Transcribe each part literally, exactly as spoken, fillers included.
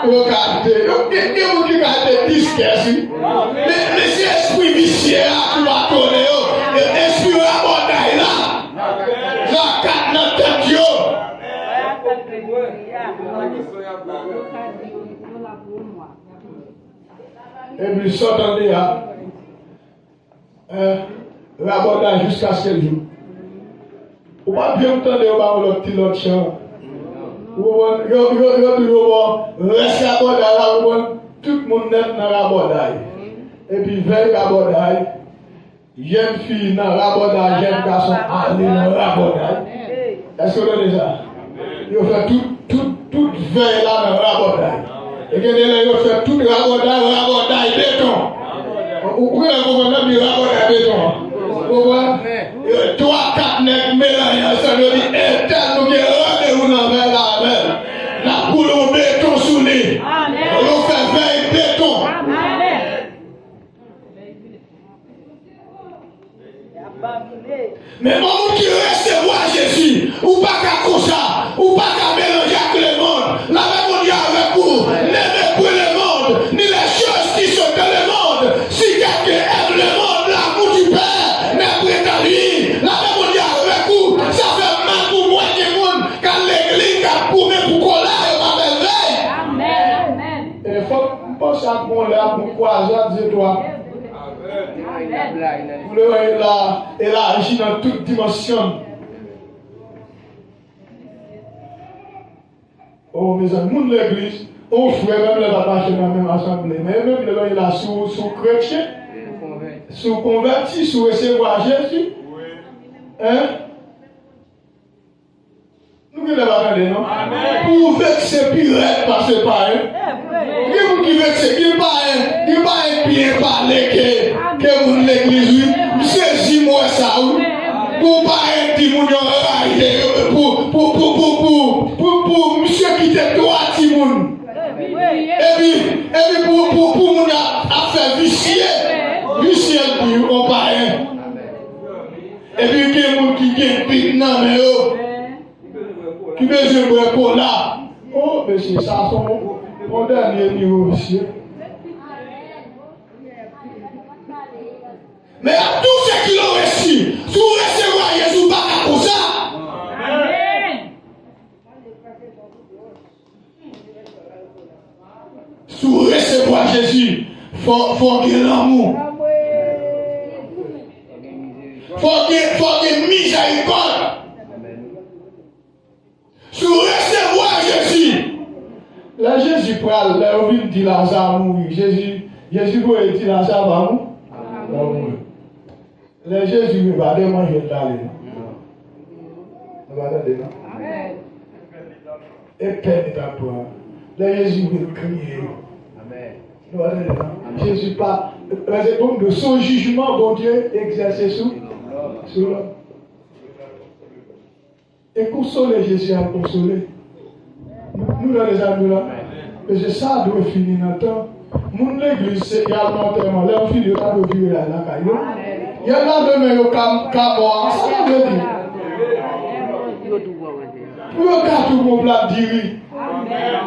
Yo ka achte, yo, gen, gen moun ki ka achte dis kès, wi. Men, men se espri visye a ki va konnen yo. E espri rabòday la, nan kat nan tèt yo. Epi sa w tande a, Hein? Rabòday jiskaske l jou. Ou p ap janm tande yo ba w lòt ti lòt chan. Ou konprann? Yo, yo, yo toujou ba w rès rabòday la, ou konprann? Tout moun nèt nan rabòday. Epi vèy rabòday, jèn fi nan rabòday, jèn gason ale nan rabòday. Èske w tande sa? Yo fè tout, tout, tout vèy la nan rabòday. E gen de lè yo fè tout rabòday, rabòday beton. Ou, ou genlè konprann lè m di rabòday beton an. Ou konprann? Yo twa, kat nèg melanje ansanm, yo di, entèl, nou gen randevou nan vèy la avè l. N ap boule yon beton sou li. Yo fè vèy beton. Men yon moun ki resevwa Jezi, ou pa ka konsa, ou pa ka melanje ak lemonn. Lapè Bondye avèk ou. Ne mépris le monde, ni les choses qui sont dans le monde. Si quelqu'un aime le monde, l'amour du Père n'est point en lui. Lapè Bondye avèk ou. Sa fè mal pou mwen gen moun k al legliz, k ap goumen pou kola, yo pa fè vèy. E fòk m panse ak yon lè ak yon kwaze ak zye twa. Pou levanjil la elaji nan tout dimansyon. O, mezanmi, moun legliz, yon frè, menm lè l pa t mache nan menm asanble, men menm levanjil la, si w, si w kretyen, si w konvèti, si w resevwa Jezi, hein? Nou genlè pa tande, non? Pou w vekse pi rèd pase payen. Gen moun ki vekse, gen payen, gen payen k byen pale ke, ke moun legliz, wi. M sezi, m wè sa, wi. Pou payen di moun yo raje, pou, pou, pou misye kite twa timoun. Epi, epi pou, pou, pou moun ap, ap fè visye, visye l di yon payen. Epi gen moun ki gen bib nan men yo, ki bezwen bwè kola. O, mesye, sa se yon, yon dènye nivo visye. Men ap tou se ki lo resi. Si w resevwa Jezi, w pa ka konsa. Si w resevwa Jezi, fò, fò gen lanmou. Fò gen, fò gen mizèrikòd. Si w resevwa Jezi, lè Jezi pral, lè yo vin di Laza mouri, Jezi, Jezi voye di Laza pa mou-, pa mouri. Lè Jezi vin, pa de manje l t ale, non. Nou pa tande, non? E pèn li t ap pran. Lè Jezi vin, l kriye. Nou pa tande, non? Jezi pa, se bon, se yon jijman Bondye egzèse sou, sou lòm. E konsole Jezi ap konsole. Nou, nou tande sa m di la? Mesye, sa dwe fini nan tan. Moun legliz, se y al nan antèman. Lè yo fini, yo ta dwe vire la lakay yo. Y al lave men yo ka, ka mò a. Sa sa vle di? Pou yo ka tou gon plat diri.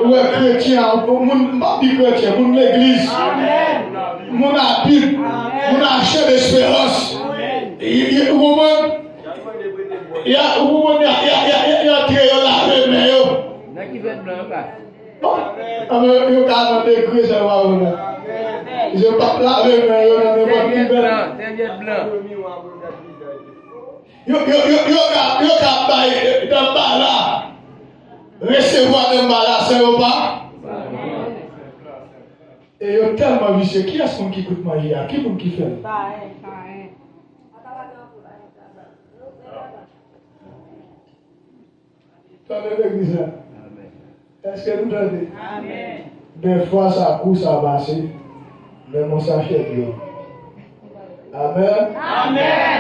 Ou wè kretyen, moun, m p ap di kretyen, moun legliz. Moun a Bib. Moun a Chen Desperans. Y, y, ou konprann? Y a, ou konprann, y a, y a, y a, y a, y a antre, yo lave men yo. Nan kivèt blan anba. Bon, anben, yo ka nan degre sèlman yo la. Yo p ap lave men yo nan nenpòt kivèt. Sèvyèt blan, sèvyèt blan. Yo, yo, yo, yo ka, yo ka bay, eh, danmbala. Resevwa danmbala san yo pa. E yo tèlman visye. Kiyès moun ki kout manje a? Ki moun ki fè l? Payen, payen. Tande legliz la. Èske nou tande? Amèn. Dèfwa sa kou sa pase, menm yon sachè dlo. Amèn. Amèn.